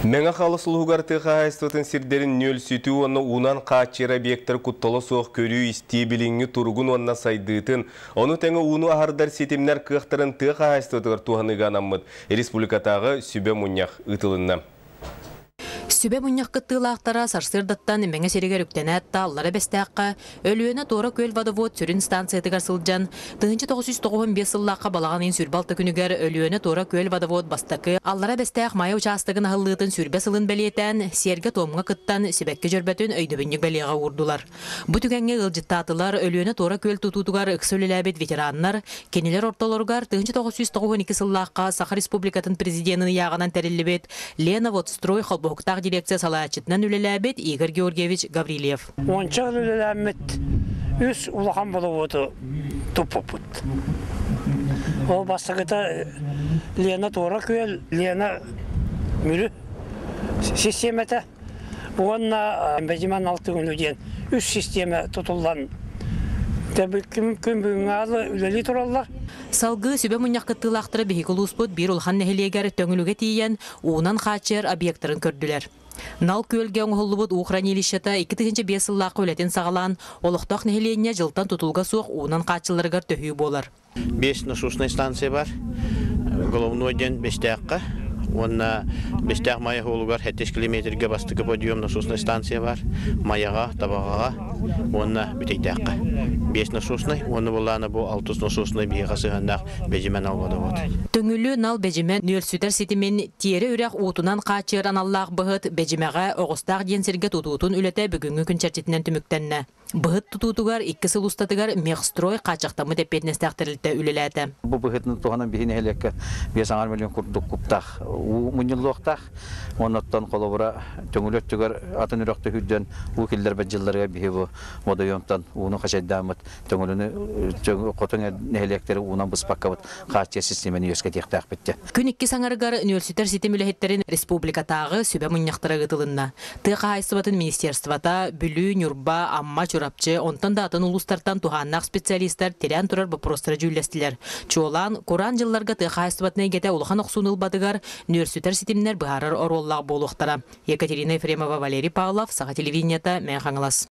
Мэҥэ Хаҥалас улууһугар тыа хаһаайыстыбатын сирдэрин нүөлсүтүү уонна уунан хааччыйар объектар куттала суох көрүү-истии билиҥҥи туругун уонна сайдыытын, ону тэҥэ ууну аһардар ситимнэр кыахтарын тыа хаһаайыстыбатыгар туһаныыга анаммыт республикатааҕы сүбэ мунньах ыытылынна. Сүбэ мунньах кыттыылаахтара сарсыардаттан Мэҥэ сиригэр үктэнээт да Аллара Бэстээххэ Өлүөнэ Туора Күөл водовод сүрүн станциятыгар сылдьан, 1995 сыллаахха балаҕан ыйын 26 күнүгэр Өлүөнэ Туора Күөл водовод бастакы Аллара Бэстээх Майа учаастагын аһыллыытын сүүрбэ сылын бэлиэтээн, сиэргэ-туомҥа кыттан, сибэкки дьөрбөтүн өйдөбүнньүк бэлиэҕэ уурдулар. Бу түгэҥҥэ ыалдьыттаатылар Өлүөнэ Туора Күөл тутуутугар ыкса үлэлээбит ветераннар, кинилэр ортолоругар 1992 сыллаахха Саха Республикатын президенин ыйааҕынан тэриллибит Лена Водстрой холбоһуктаах дирекция салайааччытынан үлэлээбит Игорь Георгиевич Гаврильев. Уонча сыл үлэлээммит үс улахан болобуоту туппуппут. Ол бастакыта Лена Туора Күөл, Лена Мүрү систиэмэтэ уонна Бэдьимэн Алтыгыну диэн үс систиэмэ тутуллан күн бүгүҥҥэ аалы үлэлии тураллар. Салгыы сүбэ мунньах кыттыылаахтара биһиги улууспут биир улахан нэһилиэгэр Төҥүлүгэ тиийэн уунан хааччыйар объектарын көрдүлэр. Нал күөлгэ оҥоһуллубут уу хранилищета 2005 сыллаахха үлэтин саҕалаан, олохтоох нэһилиэнньэ дьылтан тутулуга суох уунан хааччылларыгар төһүү буолар. Биэс насоснай станция бар. Головной диэн Бэстээххэ уонна Бэстээх Майа суолугар 7 километрга бастакы подъем насоснай станция бар. Майаҕа, Табаҕаҕа уонна Бүтэйдээххэ. Биэс насоснай уонна былаана бу алтыс насоснай биһиэхэ сыһыаннаах Бэдьимэн албадабыт. Төҥүлү Нал Бэдьимэ нүөлсүтэр ситимин Тиэрэ үрэх уутунан хааччыйар аналлаах быһыт Бэдьимэҕэ Оҕустаах диэн сиргэ тутуутун үлэтэ бүгүҥҥү күн чэрчитинэн түмүктэннэ. Быһыт тутуутугар икки сыл устатыгар Мехстрой хааччахтаммыт эппиэтинэстээх тэрилтэ үлэлээтэ. Бу быһытын туһанан биһи нэһилиэккэ 5,5 миллион курдук куптаах уу мунньуллуохтаах. Оннуттан холобура Төҥүлү өттүгэр атын үрэх түһүүрдэн уу киллэрбэт дьылларыгар биһи бу водоемтан ууну хачайдааммыт Төҥүлүнү хотун нэһилиэктэри уунан быспаккабыт хааччыйар систиэмэни үөскэтиэхтээхпит диэн. Күн иккис аҥарыгар нүөлсүтэр ситим үлэһиттэрин республикатааҕы сүбэ мунньахтара ыытылынна. Тыа хаһаайыстыбатын министерствота, Бүлүү, Ньурба, Амма, Чурапчы, онтон да атын улуустартан туһааннаах специалистар тирээн турар боппуруостары дьүүллэстилэр. Чуолаан, кураан дьылларга тыа хаһаайыстыбатын эйгэтэ улахан охсууну ылбатыгар нүөлсүтэр ситимнэр быһаарар оруоллаах буолуохтара. Екатерина Ефремова, Валерий Павлов, Саха телевидениета, Мэҥэ Хаҥалас.